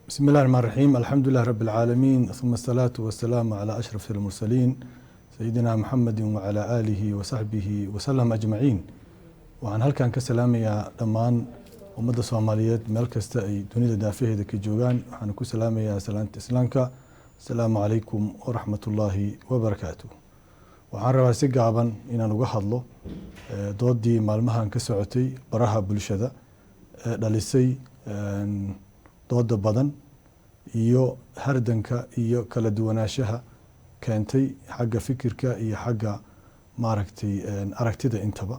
بسم الله الرحمن الرحيم، الحمد لله رب العالمين، ثم الصلاة والسلام على أشرف المرسلين سيدنا محمد وعلى آله وصحبه وسلم أجمعين. Waxaan halkan ka salaamayaa dhammaan ummadda Soomaaliyeed meel kasta ay dunida daafaheeda ka joogaan. Waxaan ku salaamayaa salaanta Islaamka: asalaamu calaykum waraxmat ullaahi wabarakaatu. Waxaan rabaa si gaaban inaan uga hadlo doodii maalmahan ka socotay baraha bulshada ee dhalisay dooda badan iyo hardanka iyo kala duwanaanshaha keentay xagga fikirka iyo xagga, maaragtay, aragtida intaba.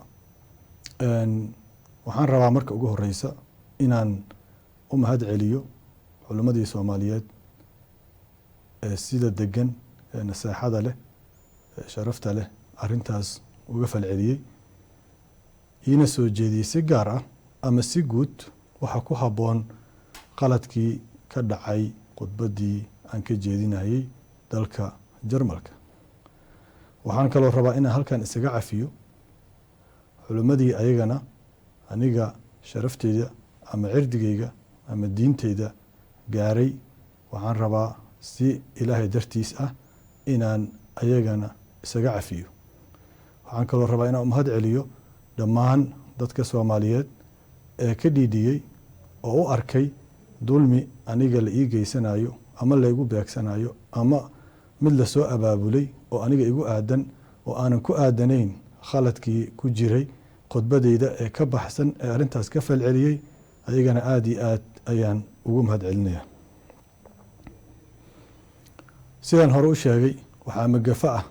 Waxaan rabaa marka ugu horeysa inaan u mahad celiyo culimmadii Soomaaliyeed ee sida degan ee naseexada leh ee sharafta leh arrintaas uga falceliyey, iina soo jeediyey si gaar ah ama si guud waxa ku habboon qaladkii ka dhacay khudbaddii aan ka jeedinayey dalka Jarmalka. Waxaan kaloo rabaa inaan halkan isaga cafiyo culimmadii ayagana aniga sharafteyda ama cirdigeyga ama diinteyda gaaray. Waxaan rabaa si Ilaahay dartiis ah inaan ayagana isaga cafiyo. Waxaan kaloo rabaa inaan umahad celiyo dhammaan dadka Soomaaliyeed ee ka dhiidhiyey oo u arkay dulmi aniga la ii geysanayo ama laygu beegsanayo ama mid lasoo abaabulay oo aniga igu aadan oo aanan ku aadanayn khaladkii ku jiray khudbadeyda ee ka baxsan ee arrintaas ka falceliyey. Ayagana aada iyo aad ayaan ugu mahad celinaya. Sidaan hore u sheegay, waxaa magafo ah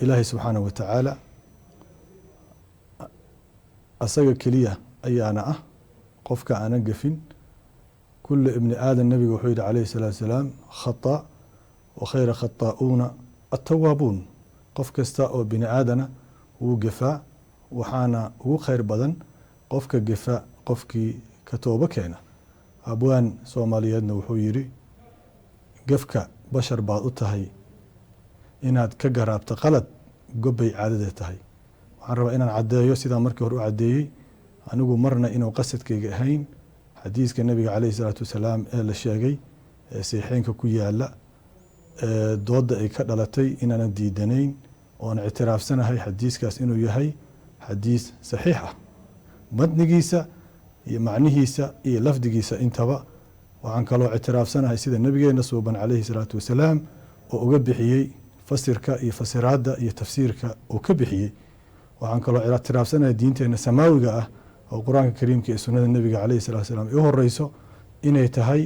Ilaahay subxaanahu wa tacaala asaga keliya ayaana ah qofka aanan gafin. كل ابن آدم, nabiga wuxuu yihi calayhi salaatu salaam, خطاء وخير الخطائون التوابون. Qof kasta oo bini aadana wuu gefaa, waxaana ugu khayr badan qofka gefa qofkii ka toobo keena. Abwaan Soomaaliyeedna wuxuu yidhi: "Gefka bashar baad u tahay, inaad ka garaabto qalad gobbay caadada tahay." Waxaan rabaa inaan caddeeyo, sidaan markii hore u caddeeyey, anigu marna inuu qasadkayga ahayn xadiiska nabiga caleyhi salaatu wasalaam ee la sheegay ee saxiixeynka ku yaala ee doodda ay ka dhalatay inaanan diidanayn oon ictiraafsanahay xadiiskaas inuu yahay xadiis saxiix ah, matnigiisa iyo macnihiisa iyo lafdigiisa intaba. Waxaan kaloo ictiraafsanahay sida nabigeena suuban caleyhi salaatu wasalaam oo uga bixiyey fasirka iyo fasiraadda iyo tafsiirka uu ka bixiyey. Waxaan kaloo ictiraafsanahay diinteena samaawiga ah oo Qur-aanka Kariimka iyo sunnada nebiga caleyhi salatu salaam ay u horeyso inay tahay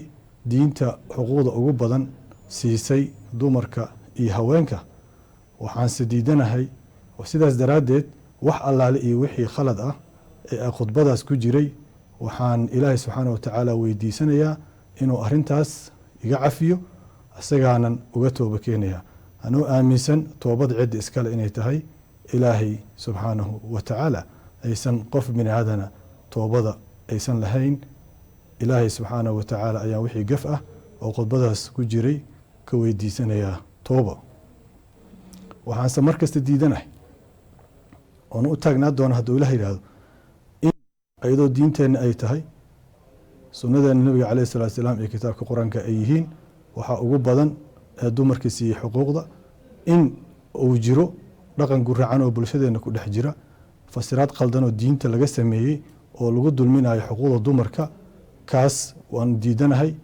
diinta xuquuqda ugu badan siisay dumarka iyo haweenka. Waxaanse diidanahay sidaas daraaddeed wax allaale iyo wixii khalad ah ee khudbadaas ku jiray. Waxaan Ilaahay subxaana wa tacaala weydiisanayaa inuu arrintaas iga cafiyo, isagaanan uga tooba keenaya, anuu aaminsan toobad cidda iskale inay tahay Ilaahay subxaanahu wa tacaala, aysan qof bini aadana toobada aysan lahayn. Ilaahay subxaanahu wa tacaala ayaan wixii gaf ah oo khudbadaas ku jiray ka weydiisanayaa tooba. Waxaanse mar kasta diidanahay oona u taagnaa doona, hadduu Ilaah yidhaahdo, in iyadoo diinteenna ay tahay sunnadeena nabiga caleyhi salatu salaam iyo kitaabka Qur-aanka ay yihiin waxaa ugu badan ee dumarka siiyey xuquuqda, in uu jiro dhaqan guracan oo bulshadeena ku dhex jira, fasiraad qaldan oo diinta laga sameeyey oo lagu dulminayo xuquuqda dumarka. Kaas waan diidanahay.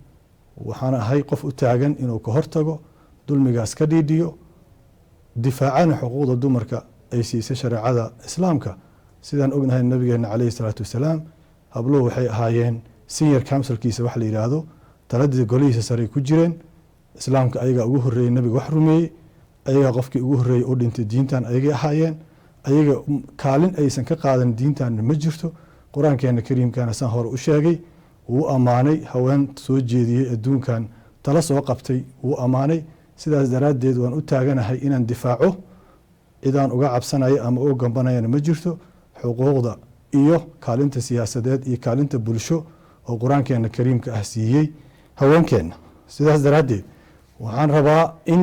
Waxaan ahay qof u taagan inuu ka hortago dulmigaas, ka dhiidhiyo, difaacana xuquuqda dumarka ay siisay shareecada Islaamka. Sidaan ognahay, nabigeena caleyhi salaatu wasalaam habluhu waxay ahaayeen senior councilkiisa, wax la yidhaahdo taladii golihiisa saray ku jireen. Islaamka ayagaa ugu horreeyey nabiga wax rumeeyey, ayagaa qofkii ugu horreeyey u dhintay diintan ayagay ahaayeen. Ayaga kaalin aysan ka qaadan diintan ma jirto. Qur-aankeena Kariimkana, saan hore u sheegay, wuu ammaanay haween soo jeediyey adduunkan, tala soo qabtay, wuu ammaanay. Sidaas daraaddeed waan u taaganahay inaan difaaco, cidaan uga cabsanayo ama uga gambanayana ma jirto, xuquuqda iyo kaalinta siyaasadeed iyo kaalinta bulsho oo Qur-aankeena Kariimka ah siiyey haweenkeenna. Sidaas daraaddeed waxaan rabaa in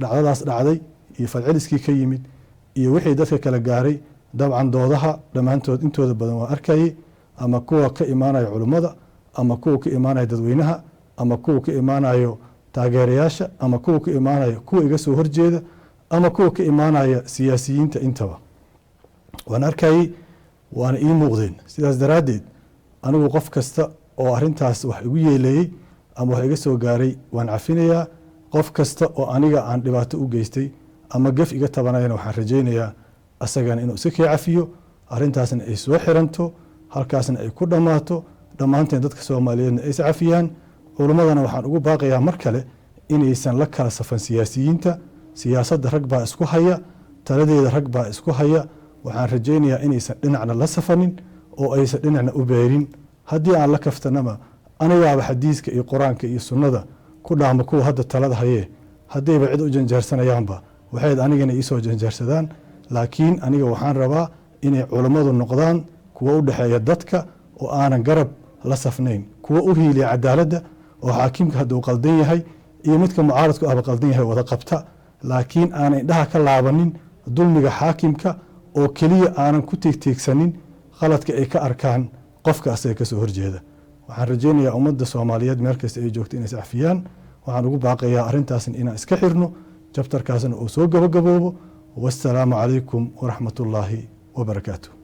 dhacdadaas dhacday iyo falceliskii ka yimid iyo wixii dadka kala gaaray, dabcan doodaha dhammaantood intooda badan waa arkayay, ama kuwa ka imaanaya culummada ama kuwa ka imaanaya dadweynaha. ama kuwa ka imaanayo taageerayaasha, ama kuwa ka imaanaya kuwa iga soo horjeeda, ama kuwa ka imaanaya siyaasiyiinta, intaba waan arkayey, waana ii muuqdeen. Sidaas daraaddeed anigu qof kasta oo arrintaas wax igu yeeleeyey ama wax iga soo gaaray waan cafinayaa. Qof kasta oo aniga aan dhibaato u geystay ama gef iga tabanayana waxaan rajaynayaa asagana inuu iska kee cafiyo, arrintaasna ay soo xiranto, halkaasna ay ku dhammaato, dhammaanteen dadka Soomaaliyeedna ay is cafiyaan. Culimmadana waxaan ugu baaqayaa mar kale inaysan la kala safan siyaasiyiinta. Siyaasadda rag baa isku haya, taladeeda rag baa isku haya. Waxaan rajaynayaa inaysan dhinacna la safanin oo aysan dhinacna u beerin. Haddii aan la kaftanama, anigaaba xadiiska iyo Qur-aanka iyo sunnada ku dhaama kuwa hadda talada hayee. Haddayba cid u janjeersanayaanba, waxayd anigana iisoo janjeersadaan. Laakiin aniga waxaan rabaa inay culammadu noqdaan kuwa u dhexeeya dadka oo aanan garab la safnayn, kuwa u hiiliya cadaaladda, oo xaakimka hadduu qaldan yahay iyo midka mucaaradku ahba qaldan yahay wada qabta, laakiin aanan indhaha ka laabanin dulmiga xaakimka oo keliya, aanan ku tiigtiigsanin khaladka ay ka arkaan qofka asaga kasoo horjeeda. Waxaan rajaynayaa ummadda Soomaaliyeed meel kasta ay joogto inay iscafiyaan. Waxaan ugu baaqayaa arrintaasna inaan iska xirno, chapterkaasna uu soo gabagaboobo. Wassalaamu calaykum waraxmat ullaahi wabarakaatu.